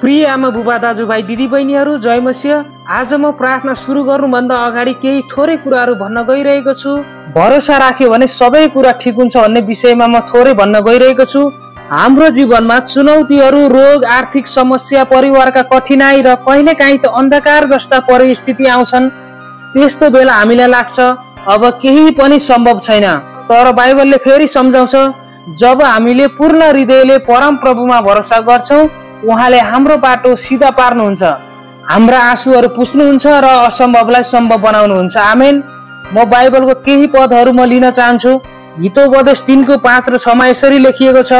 प्रिय आमा बुबा दाजुभाइ दिदीबहिनीहरू जय मसिह। आज म प्रार्थना सुरु गर्नुभन्दा अगाडि केही थोरै कुराहरू भन्न गइरहेको छु। भरोसा राख्यो भने सबै कुरा ठिक हुन्छ भन्ने विषयमा म थोरै भन्न गइरहेको छु। हाम्रो जीवनमा चुनौतीहरू, रोग, आर्थिक समस्या, परिवारका कठिनाई र कहिलेकाहीँ त अन्धकार जस्ता परिस्थिति आउँछन्। त्यस्तो बेला हामीलाई लाग्छ अब केही पनि सम्भव छैन। तर बाइबलले फेरि सम्झाउँछ, जब हामीले पूर्ण हृदयले परम प्रभुमा भरोसा गर्छौं, उहाँले हाम्रो बाटो सिधा पार्नुहुन्छ, हाम्रा आँसुहरू पुस्नुहुन्छ र असम्भवलाई सम्भव बनाउनुहुन्छ। आमेन। म बाइबलको केही पदहरू म लिन चाहन्छु। हितोपदेश 3:5 र 6मा यसरी लेखिएको छ,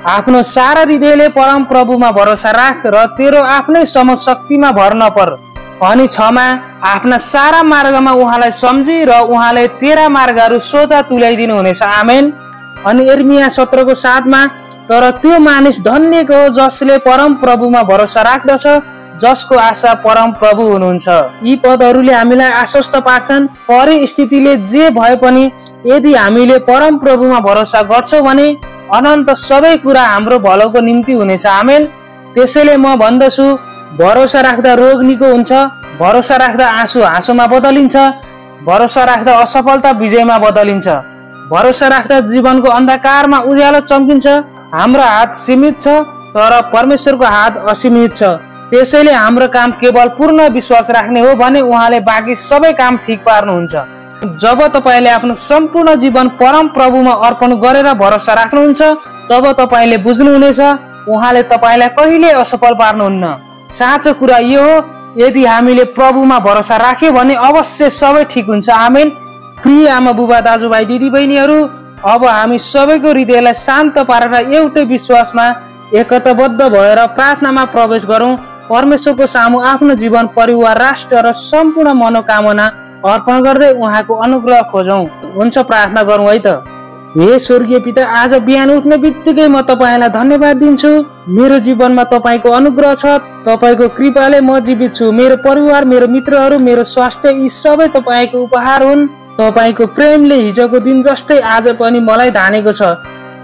आफ्नो सारा हृदयले परम प्रभुमा भरोसा राख र तेरो आफ्नै समशक्तिमा भर नपर। अनि 6मा आफ्ना सारा मार्गमा उहाँलाई सम्झी र उहाँले तेरा मार्गहरू सोझा तुल्याइदिनु हुनेछ। आमेन। अनि यिर्मया 17:7मा, तर त्यो मानिस धन्यको हो जसले परम प्रभुमा भरोसा राख्दछ, जसको आशा परम प्रभु हुनुहुन्छ। यी पदहरूले हामीलाई आश्वस्त पार्छन्, परिस्थितिले जे भए पनि यदि हामीले परम प्रभुमा भरोसा गर्छौं भने अनन्त सबै कुरा हाम्रो भलोको निम्ति हुनेछ। आमेन। त्यसैले म भन्दछु, भरोसा राख्दा रोग निको हुन्छ, भरोसा राख्दा आँसु हाँसोमा बदलिन्छ, भरोसा राख्दा असफलता विजयमा बदलिन्छ, भरोसा राख्दा जीवनको अन्धकारमा उज्यालो चम्किन्छ। हाम्रो हात सीमित छ तर परमेश्वरको हात असीमित छ। त्यसैले हाम्रो काम केवल पूर्ण विश्वास राख्ने हो भने उहाँले बाँकी सबै काम ठिक पार्नुहुन्छ। जब तपाईले आफ्नो सम्पूर्ण जीवन परम प्रभुमा अर्पण गरेर भरोसा राख्नुहुन्छ, तब तपाईले बुझ्नुहुनेछ उहाँले तपाईलाई कहिले असफल पार्नुहुन्न। साँचो कुरा यो हो, यदि हामीले प्रभुमा भरोसा राख्यो भने अवश्य सबै ठिक हुन्छ। आमेन। प्रिय आमा बुबा दाजुभाइ दिदीबहिनीहरू, अब हामी सबैको हृदयलाई शान्त पारेर एउटै विश्वासमा एकताबद्ध भएर प्रार्थनामा प्रवेश गरौं। परमेश्वरको सामु आफ्नो जीवन, परिवार, राष्ट्र र सम्पूर्ण मनोकामना अर्पण गर्दै उहाँको अनुग्रह खोजौं। हुन्छ, प्रार्थना गरौं है त। हे स्वर्गीय पिता, आज बिहान उठ्ने बित्तिकै म तपाईलाई धन्यवाद दिन्छु। मेरो जीवनमा तपाईको अनुग्रह छ, तपाईको कृपाले म जीवित छु। मेरो परिवार, मेरो मित्रहरू, मेरो स्वास्थ्य, यी सबै तपाईको उपहार हुन्। तपाईको प्रेमले हिजोको दिन जस्तै आज पनि मलाई धानेको छ।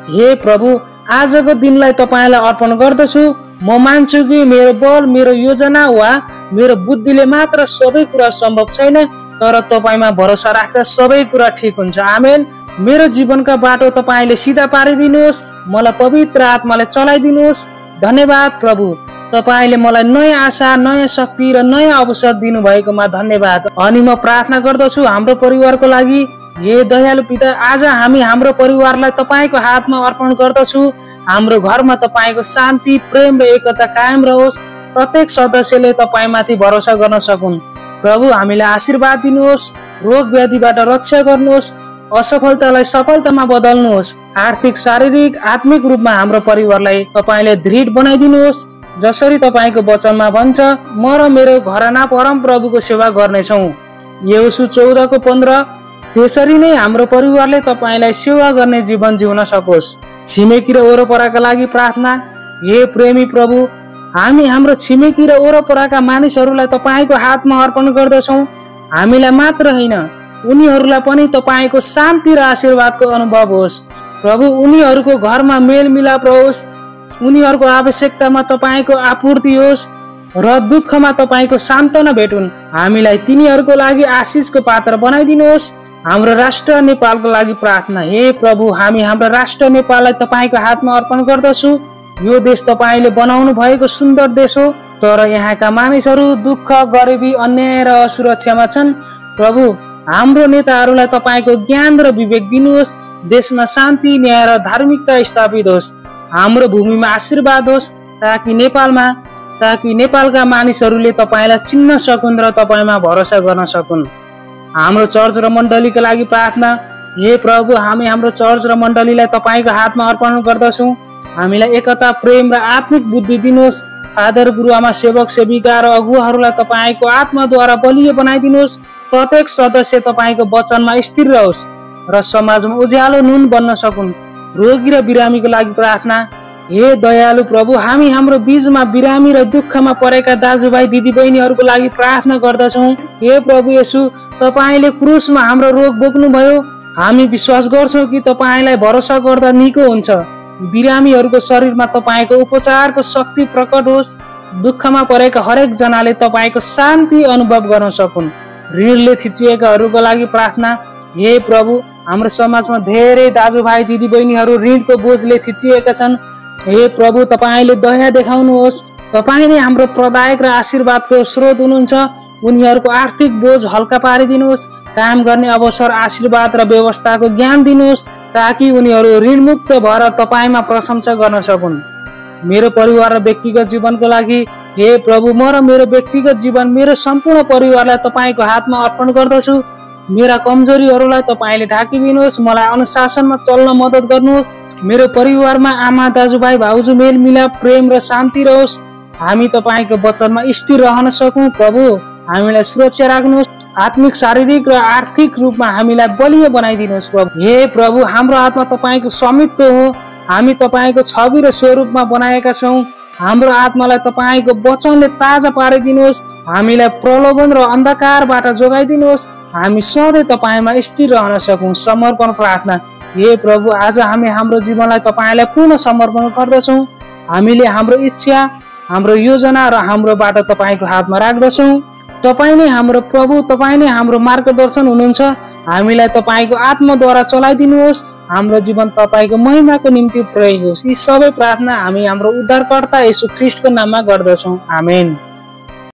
हे प्रभु, आजको दिनलाई तपाईलाई अर्पण गर्दछु। म मान्छु कि मेरो बल, मेरो योजना वा मेरो बुद्धिले मात्र सबै कुरा सम्भव छैन, तर तपाईमा भरोसा राख्दा सबै कुरा ठिक हुन्छ। आमेन। मेरो जीवनका बाटो तपाईले सिधा पारिदिनुहोस्, मलाई पवित्र आत्माले चलाइदिनुहोस्। धन्यवाद प्रभु, तपाईले मलाई नयाँ आशा, नयाँ शक्ति र नयाँ अवसर दिनुभएकोमा धन्यवाद। अनि म प्रार्थना गर्दछु हाम्रो परिवारको लागि। हे दयालु पिता, आज हामी हाम्रो परिवारलाई तपाईको हातमा अर्पण गर्दछु। हाम्रो घरमा तपाईको शान्ति, प्रेम र एकता कायम रहोस्। प्रत्येक सदस्यले तपाईमाथि भरोसा गर्न सकुन्। प्रभु, हामीलाई आशीर्वाद दिनुहोस्, रोग व्याधिबाट रक्षा गर्नुहोस्, असफलतालाई सफलतामा बदल्नुहोस्। आर्थिक, शारीरिक, आत्मिक रूपमा हाम्रो परिवारलाई तपाईले दृढ बनाइदिनुहोस्। जसरी तपाईको वचनमा भन्छ, म र मेरो घराना परम प्रभुको सेवा गर्नेछौँ। यहोशू 14:15। त्यसरी नै हाम्रो परिवारले तपाईलाई सेवा गर्ने जीवन जिउन सकोस्। छिमेकी र वरपरका लागि प्रार्थना। हे प्रेमी प्रभु, हामी हाम्रो छिमेकी र वरपरका मानिसहरूलाई तपाईको हातमा अर्पण गर्दछौँ। हामीलाई मात्र होइन, उनीहरूलाई पनि तपाईको शान्ति र आशीर्वादको अनुभव होस्। प्रभु, उनीहरूको घरमा मेलमिलाप रहोस्, उनीहरूको आवश्यकतामा तपाईको आपूर्ति होस् र दुःखमा तपाईको सान्त्वना भेटुन्। हामीलाई तिनीहरूको लागि आशिषको पात्र बनाइदिनुहोस्। हाम्रो राष्ट्र नेपालको लागि प्रार्थना। हे प्रभु, हामी हाम्रो राष्ट्र नेपाललाई तपाईको हातमा अर्पण गर्दछु। यो देश तपाईले बनाउनु भएको सुन्दर देश हो, तर यहाँका मानिसहरू दुःख, गरिबी, अन्याय र असुरक्षामा छन्। प्रभु, हाम्रो नेताहरूलाई तपाईको ज्ञान र विवेक दिनुहोस्। देशमा शान्ति, न्याय र धार्मिकता स्थापित होस्। हाम्रो भूमिमा आशीर्वाद होस्, ताकि नेपालका मानिसहरूले तपाईलाई चिन्न सकुन् र तपाईमा भरोसा गर्न सकुन्। हाम्रो चर्च र मण्डलीका लागि प्रार्थना। हे प्रभु, हामी हाम्रो चर्च र मण्डलीलाई तपाईको हातमा अर्पण गर्दछौँ। हामीलाई एकता, प्रेम र आत्मिक बुद्धि दिनुहोस्। फादर, गुरुआमा, सेवक, सेविका र अगुवाहरूलाई तपाईको आत्माद्वारा बलियो बनाइदिनुहोस्। प्रत्येक सदस्य तपाईको वचनमा स्थिर रहोस् र समाजमा उज्यालो नुन बन्न सकुन्। रोगी र बिरामीको लागि प्रार्थना। हे दयालु प्रभु, हामी हाम्रो बीचमा बिरामी र दुःखमा परेका दाजुभाइ दिदीबहिनीहरूको लागि प्रार्थना गर्दछौँ। हे प्रभु येशू, तपाईले क्रुसमा हाम्रो रोग बोक्नुभयो। हामी विश्वास गर्छौँ कि तपाईलाई भरोसा गर्दा निको हुन्छ। बिरामीहरूको शरीरमा तपाईको उपचारको शक्ति प्रकट होस्। दुःखमा परेका हरेक जनाले तपाईको शान्ति अनुभव गर्न सकुन्। ऋणले थिचिएकाहरूको लागि प्रार्थना। हे प्रभु, हाम्रो समाजमा धेरै दाजुभाइ दिदीबहिनीहरू ऋणको बोझले थिचिएका छन्। हे प्रभु, तपाईले दया देखाउनुहोस्। तपाईले हाम्रो प्रदायक र आशीर्वादको स्रोत हुनुहुन्छ। उनीहरूको आर्थिक बोझ हल्का पारिदिनुहोस्। काम गर्ने अवसर, आशीर्वाद र व्यवस्थाको ज्ञान दिनुहोस्, ताकि उनीहरू ऋणमुक्त भएर तपाईमा प्रशंसा गर्न सकुन्। मेरो परिवार र व्यक्तिगत जीवनको लागि हे प्रभु, म र मेरो व्यक्तिगत जीवन, मेरो सम्पूर्ण परिवारलाई तपाईको हातमा अर्पण गर्दछु। मेरा कमजोरीहरूलाई तपाईले ढाकिदिनुहोस्। मलाई अनुशासनमा चल्न मद्दत गर्नुहोस्। मेरो परिवारमा आमा, दाजुभाइ, भाउजू मेलमिलाप, प्रेम र शान्ति रहोस्। हामी तपाईको वचनमा स्थिर रहन सकौं। प्रभु, हामीलाई सुरक्षा राख्नुहोस्। आत्मिक, शारीरिक र आर्थिक रूपमा हामीलाई बलियो बनाइदिनुहोस्। प्रभु, हे प्रभु, हाम्रो आत्मा तपाईको स्वामित्व हो। हामी तपाईको छवि र स्वरूपमा बनाएका छौं। हाम्रो आत्मालाई तपाईको वचनले ताजा पारिदिनुहोस्। हामीलाई प्रलोभन र अन्धकारबाट जोगाइदिनुहोस्। हामी सधैँ तपाईमा स्थिर रहन सकौं। समर्पण प्रार्थना। हे प्रभु, आज हामी हाम्रो जीवनलाई तपाईलाई पूर्ण समर्पण गर्दछौं। हामीले हाम्रो इच्छा, हाम्रो योजना र हाम्रो बाटो तपाईको हातमा राख्दछौं। तपाई नै हाम्रो प्रभु, तपाई नै हाम्रो मार्गदर्शन हुनुहुन्छ। हामीलाई तपाईको आत्माद्वारा चलाइदिनुहोस्। हाम्रो जीवन तपाईको महिमाको निम्ति प्रयोग होस्। यी सबै प्रार्थना हामी हाम्रो उद्धारकर्ता येशू ख्रीष्टको नाममा गर्दछौं। आमेन।